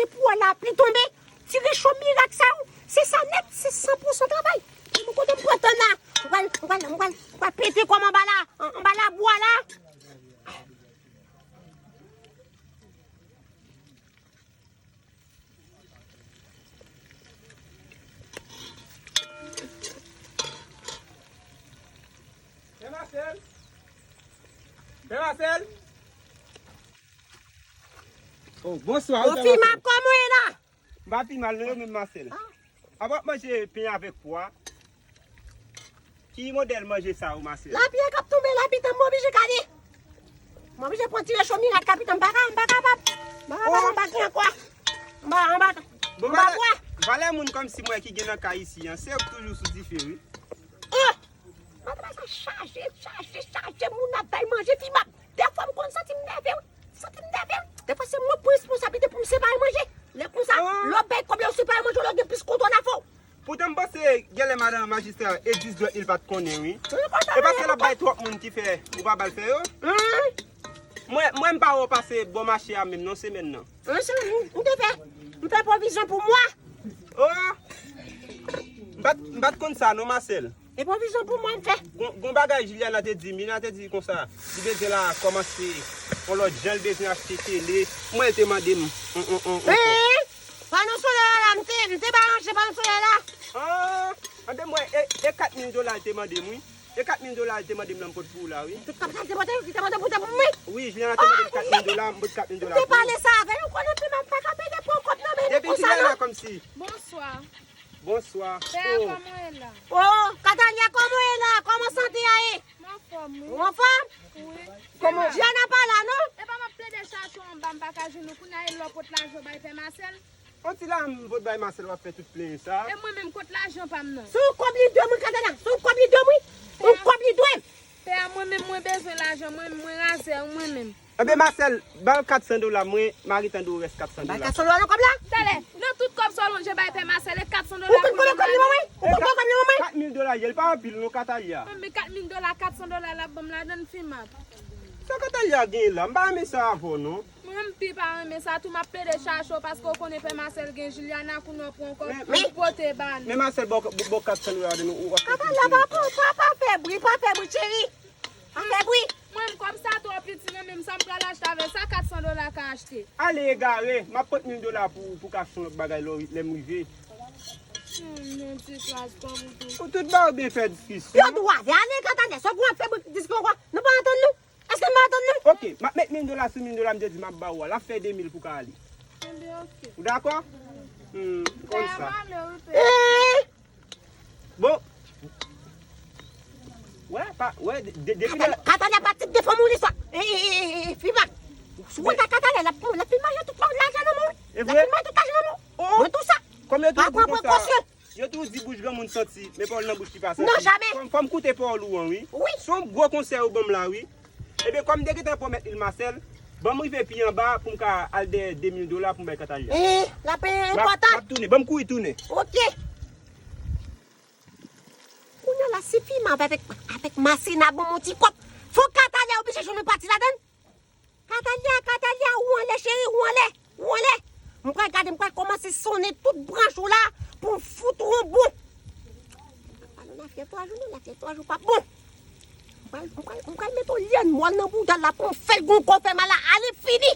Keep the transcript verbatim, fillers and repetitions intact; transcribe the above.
E pou wè lapli tonbe, ti recho mirak sa yo, se sa nèt, se san pou san travay. Mwen kote m pran tan la, mwen pral, mwen pral, mwen pral, mwen pral pete kò m anba la, anba labwa la. Pè Masèl! Pè Masèl! Oh, bonswa. Ou Fimap, kòman w ye la? M pa pi mal non, yo menm Masèl. Ah. Apa w ap manje pen avèk pwa? Ki modèl manje sa ou Masèl? Lapli a k ap tonbe, lapli tann m oblije gade. M oblije pran ti recho mirak kapitan, m pa ka, m pa kapab. M pa kapab, m pa gen ankò. M pa, m pa, m pa bwè. Bon, valè, valè moun kòmsi mwen ki gen nan kay isi an, se yo k toujou sou dife, wi. Oh! Mwen tande sa chaje, chaje, chaje, moun ap bay manje Fimap. Dèfwa m konn santi m nève, wi. Santi m nève, wi. Dèfwa se mwen k pran responsablite pou m separe manje. Lè konsa, lè w bay kòb la, ou separe manje, w gen plis kontwòl avè w. Poutan m panse genlè madan majistra e jis dwèt li l pa t konnen, wi. E paske l ap bay twòp moun ki fè ou pa ba l fè yo. Mwen, mwen m pa wè w pase bò mache a menm non semèn nan. An, se, m, m te fè, m fè pwovizyon pou mwa. Oh! M pa t, m pa t konn sa non, Masèl. E pwovizyon pou mwa m fè. Gon, gon bagay Juliana te di m, Juliana te di konsa, li bezwen la kòmanse yon lòt jan, li bezwen achte tele. Mwen, li te mande m, on, on, on, on. Ee, pano solè la, m te, m te ba ranje pano solè la. Ah, anben mwen, e, e kat mil dola li te mande m, wi. E kat mil dola li te mande m nan m pot pou ou la, wi. Tout kòb sa li te pote, li te pote pou, te pou mwen. Wi, Juliana te mande m kat mil dola, m pot kat mil dola pou ou. M te pale sa avè l, ou konnen Fimap pa ka pede pran kòb nan men li konsa non. Depi kilè la kòmsi? Bonswa. Bonswa. Pè a, kòman w ye la? Oh, Katalia, kòman w ye la? Kòman sante a ye? M anfòm, wi. Ou anfòm? Wi. Kòman? Diana pa la, non? Epa m ap plede chache w anba, m pa ka jwenn ou. Kounye a e lè w pot lajan w bay pè Masèl? On ti la m pot bay Masèl w ap fè tout plenyen sa. E mwen menm, kot lajan pa m nan? Se yon kòb li dwe mwen, Katalia. Se yon kòb li dwe mwen. Yon kòb li dwe m. Pè a, mwen menm, mwen bezwen lajan, mwen, mwen razè, mwen menm. Enben, Masèl, ba l kat san dola, mwen, m a retande w rès kat san dola. Bay kat san dola nan kòb la? Talè, nan tout kòb sa w lonje bay pè Masèl, e kat san dola pou l ban m ladan? Ou konn konbyen kòb li ban mwen? Ou konn konbyen kòb li ban mwen? Kat mil dola ye, l pa anpil non, Katalia. Enben, kat mil dola, kat san dola l ap ban m ladan, Fimap. Sa Katalia genyen la? M pa renmen sa avè w non. Mwen, m pi pa renmen sa tou, m ap plede chache w paske w konnen pè Masèl gen Juliana, kounye a w pran kòb pou pote ba nou. Men Masèl, ba w, ba w kat san dola ladan, ou ap fè piblisite. Katalia, pa, pa, pa, pa fè bri, pa fè bri, cheri. Pa fè bri. Mwen, kòb sa twò piti nan men m, sa m pral achte avè l, sa kat san dola ka achte? Ale egare, m ap pot mil dola pou, pou w ka achte yon lòt bagay lè w, lè m rive. Hmm, yon ti kras kòb ou tou. Ou tout ba w byen fè diskisyon. Yo dwa, ale Katalia, sa w ap fè bri diskisyon ankò? Nou pa antann nou? Èske m pa antann nou? Ok, m ap met mil dola sou mil dola m te di m ap ba ou a. L ap fè de mil pou w ka ale. Enben, ok. Ou dakò? Hmm, m konn sa. Pè a malè, wi, pè. Ee! Bon. Wè, pa, wè, de, de, depi lè Katalia pa tip de fanm ou li swa. E, e, e, e, e, Fimap. Sou kontak Katalia, l ap, l ap fin manje tout lajan nan men w. E vre? L ap fin manje tout lajan nan men w. Oh! Mwen tou sa. Kòm yo toujou di konsa. Yo toujou di bouch granmoun santi, men pawòl nan bouch li pa santi. Non, jamè. Fò m, fò m koute pawòl ou an, wi. Wi. Se yon gwo konsèy ou ban m la, wi. Ebyen, kòm m te gentan pwomèt li l Masèl, ban m rive pi anba pou m ka al dèyè de mil dola pou m bay Katalia. Ee, l ap enpòtan. M ap, m ap tounen, ban m kouri tounen. Ok. Kounye a la, si Fimap avèk, avèk Masina ban m yon ti kòb, fò Katalia oblije jwenn yon pati ladan l. Katalia, Katalia, ou anlè, cheri, ou anlè, ou anlè. M pral gade, m pral kòmanse sonnen tout branch ou la pou m fout ou yon bon. Alò, lafyèv twa jou, non, lafyèv twa jou p ap bon. M pral, m pral, m pral mete yon lyàn mòl nan bouda l la pou m fè l gon kò fè mal la, ale fini.